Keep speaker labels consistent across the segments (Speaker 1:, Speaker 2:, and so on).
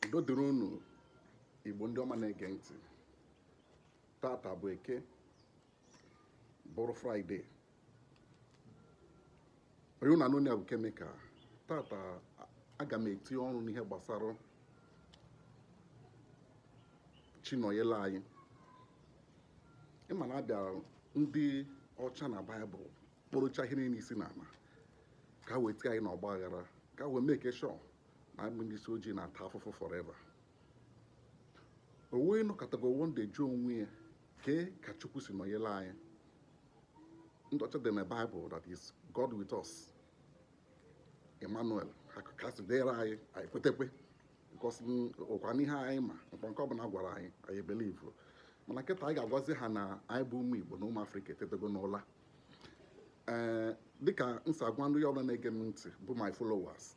Speaker 1: Udo dịrị unu, Igbo ndị ọma na-ege ntị. Tata bụ Eke, bụrụ Friday. Onye unu anụ ya bụ Kemikal. Tata aga m etinye ọnụ n'ihe gbasara Chi nọnyere anyị. Ịma na abịara ndị ọcha na Baịbụl kpọrọcha ihe niile isi n'ala ka wee tie anyị n'ọgba aghara, ka wee make sure na anyị ndị isi ojii na-ata afụfụ forever. O wee nọkọtago one day jụọ onwe ya, kee ka Chukwu si nọnyere anyị? Ndị ọcha dị na Bible that is God with us, Emmanuel, ha ka si dere anyị, anyị kwetekwe, because ụkwa n'ihe anyị ma nkwa nke ọbụla gwara anyị, anyị believe. Mana kịta anyị ga-agwazi ha na anyị bụ ụmụ Igbo na ụmụ Afrịka etetego n'ụla. Ee, dịka m si agwa ndị ọbụla na-ege m ntị bụ my followers,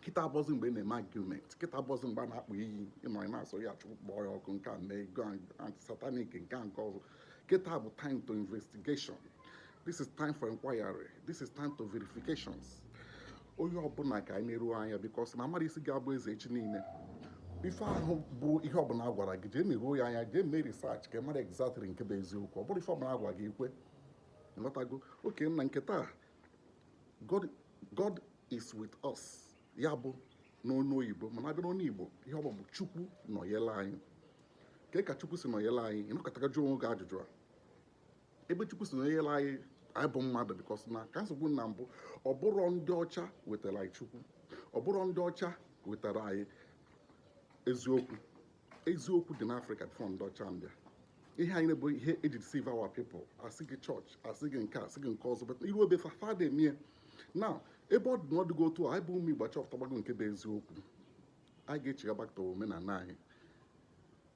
Speaker 1: kịta abọzi mgbe ị na-eme argument, kịta abọzi mgbe a na-akpụ iyi ịnọ na-asọ ya Chukwu kpọọ ya ọkụ, nke a mee go anti-satanic, nke a nke ọzọ. Kịta bụ time to investigation. This is time for inquiry. This is time to verifications. Onye ọbụla ka anyị na-eru anya, because na amara isi ga-abụ eze echi niile. Ife ahụ bụ ihe ọbụla a gwara gị, jee meruo ya anya, jee mee research ka ị mara exactly nke bụ eziokwu. Ọ bụrụ ife ọbụla a gwa gị ikwe. Nghọtago oke nna nke taa, God is with us, ya bụ n'ọnụ oyibo. Mana abịa n'ọnụ Igbo, ihe ọ bụ Chukwu nọnyere anyị. Ke ka Chukwu si nọnyere anyị? Ịnọkọtaga jụọ onwe gị ajụjụ a. Ebe Chukwu si nọnyere anyị, anyị bụ mmadụ, because na ka nsogbu na mbụ, ọ bụrụ ndị ọcha wetara anyị Chukwu, ọ bụrụ ndị ọcha wetara anyị eziokwu. Eziokwu dị n'Afrịka before ndị ọcha mbịa. Ihe anyị na-bụ ihe eji deceive our people, asị gị chọọchị, asị gị nke, asị gị nke ọzọ, but iru ebe fa fa emie now, ebe ọ dị na ọ dịgo otu a, anyị bụ ụmụ Igbo achọpụtabago nke bụ eziokwu. Anyị ga-echigha back to omenala anyị,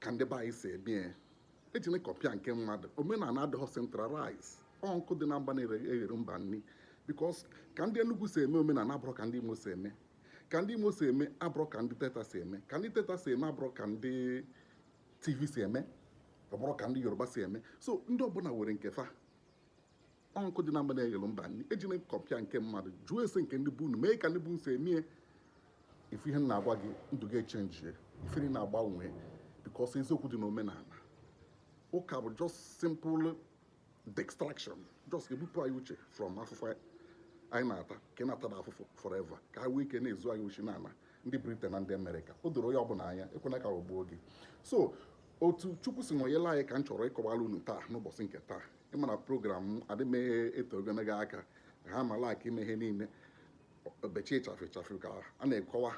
Speaker 1: ka ndị be anyị si eme ya. Ejina copy nke mmadụ. Omenala adịghị centralize. Ọ nkụ dị na mba na-eghere mba nni, because ka ndị Enugu si eme omenala abụrụ ka ndị Imo si eme, ka ndị Imo si eme abụrụ ka ndị Delta si eme, ka ndị Delta si eme abụrụ ka ndị Tiv si eme, ọ bụrụ ka ndị Yoruba si eme. So ndị ọbụla were nke fa. Ọ nkụ dị na mba na-eghere mba nni. Ejina copy nke mmadụ. Jụọ ese nke ndị bụ unu, mee ka ndị bụ si emie. Ife ihe m na-agwa gị, ndụ gị echenjie, ifere na-agbanwe, because eziokwu dị n'omenala. Ụka bụ just simple distraction, just ebupụ anyị uche from afụfụ anyị na-ata, ka ị na-ata na afụfụ forever, ka ha nwee ike na-ezu anyị uche n'ala ndị Britain na ndị Amerịka. O doro onye ọbụla anya. Ekwena ka ghọgbuo gị. So otu Chukwu si nọnyere anyị ka m chọrọ ịkọwara unu taa, n'ụbọchị nke taa. Ịma na program m adị m eto ogologo aka ha ma like ime ihe niile bechie ịchafụ ịchafụ ka a na-ekọwa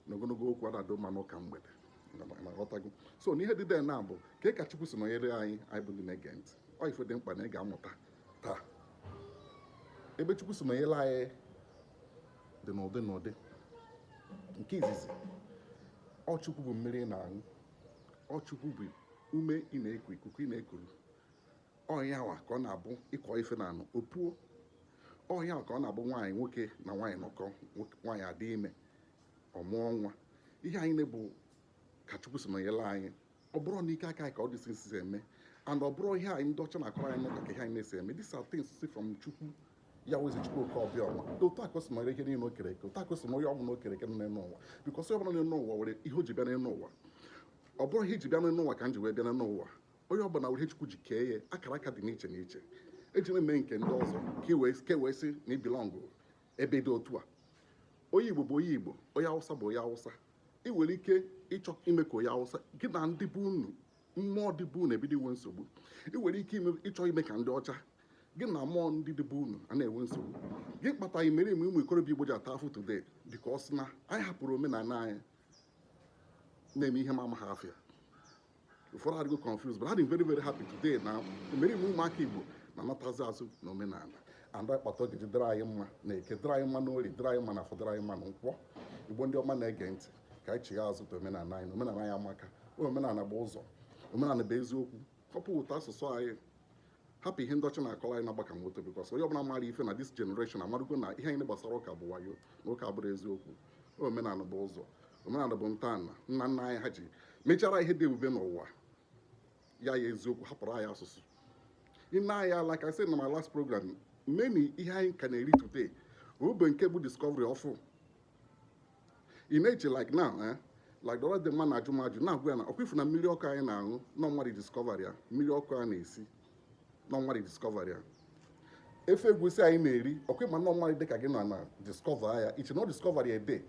Speaker 1: n'ogologo okwu a na-adụ mma n'ụka mgbede na-aghọtago. So n'ihe dị dị na bụ ka Chukwu si nọnyere anyị, anyị bụ ndị na-ege ntị, ọ ife dị mkpa na ị ga-amụta taa. Ebe Chukwu si nọnyere anyị dị n'ụdị n'ụdị. Nke izizi, ọ Chukwu bụ mmiri ị na-aṅụ, ọ Chukwu bụ ume ị na-eku, ikuku ị na-ekuru. Ọ yawa ka ọ na-abụ ịkọ ife na anụ opuo. Ọ yawa ka ọ na-abụ nwaanyị, nwoke na nwaanyị nọkọ, nwaanyị adị ime, ọ mụọ nwa. Ihe anyị na-bụ ka Chukwu si nọnyere anyị. Ọ bụrụ na ike aka anyị ka ọ dị si eme, and ọ bụrụ ihe anyị ndị ọcha na-akọrọ anyị n'ụka ka ihe anyị na-esi eme. These are things si from Chukwu, ya wezi Chukwu oke ọbịa ọma. Otu a ka o si nọnyere ihe niile o kere eke, otu a ka o si nọnye ọbụla o kere eke nọ n'elu ụwa, because onye ọbụla nọ n'elu ụwa nwere ihe o ji bịa n'elu ụwa. Ọ bụrụ ihe iji bịa n'elu ụwa ka m ji wee bịa n'elu ụwa. Onye ọbụla nwere ihe Chukwu ji kee ya. Akara aka dị n'iche n'iche. Ejiri mee nke ndị ọzọ ka e wee sị na ị belong ebe dị otu a. Onye Igbo bụ onye Igbo, onye Awụsa bụ onye Awụsa. Ị nwere ike ịchọ ime ka onye Awụsa, gị na ndị bụ unu, mmụọ dị bụ unu ebido inwe nsogbu. Ị nwere ike ịchọ ime ka ndị ọcha, gị na mmụọ ndị dị bụ unu a na-enwe nsogbu. Gị kpata imere ime ụmụ ikorobịa Igbo ji ata afụ today, because na anyị hapụrụ omenala anyị, na-eme ihe ma amaghị afịa. Ụfọdụ adịgo confused, but I'm very very happy today na imere ime ụmụaka Igbo na-anatazi azụ na omenala, and akpata oge ji dịrị anyị mma na Eke, dịrị anyị mma na Orie, dịrị anyị mma na Afọ, dịrị anyị mma na Nkwọ. Igbo ndị ọma na-ege ntị, ka anyị chigha azụ ta omenala anyị, na omenala anyị amaka. Omenala bụ ụzọ, omenala bụ eziokwu. Hapụ ụtọ asụsụ anyị, hapụ ihe ndị ọcha na-akọrọ anyị na-agbaka moto, because onye ọbụla mara ife na this generation amarugo na ihe anyị gbasara ụka bụ wayo, na ụka abụrụ eziokwu. Omenala bụ ụzọ, omenala bụ ntọala nna nna anyị ha ji mechara ihe dị ebube n'ụwa ya. Ya eziokwu, hapụrụ anyị asụsụ ime anyị. Like I said na my last program, many ihe anyị ka na-eri today ube nke bụ discovery ọfụ. Ị na-eche like now, eh? Like the other day, mmadụ na-ajụ m ajụ, na-agwa ya na ọkwa ifu na mmiri ọkụ anyị na-aṅụ nọ mmadụ discover ya. Mmiri ọkụ a na-esi nọ mmadụ discover ya. Efe egusi anyị na-eri, ọkwa ịma nọ mmadụ dịka gị nọ na discover ya. Iche na ọ discover ya ede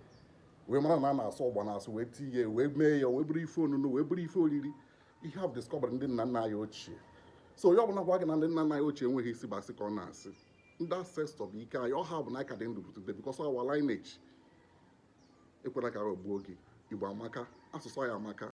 Speaker 1: wee mara na a na-asụ ọgba na-asụ wee tinye, wee mee ya, wee bụrụ ife onunu, wee bụrụ ife oriri. Ihe have discovered ndị nna nna anyị ochie. So onye ọbụla gwa gị na ndị nna nna anyị ochie enweghị isi bụ asị ka ọ na-asị. Ndị ancestor bụ ike anyị. Ọha bụ na anyị ka dị ndụ today because of our lineage. Ekwela ka aghọgbuo gị. Igbo amaka, asụsụ anyị amaka.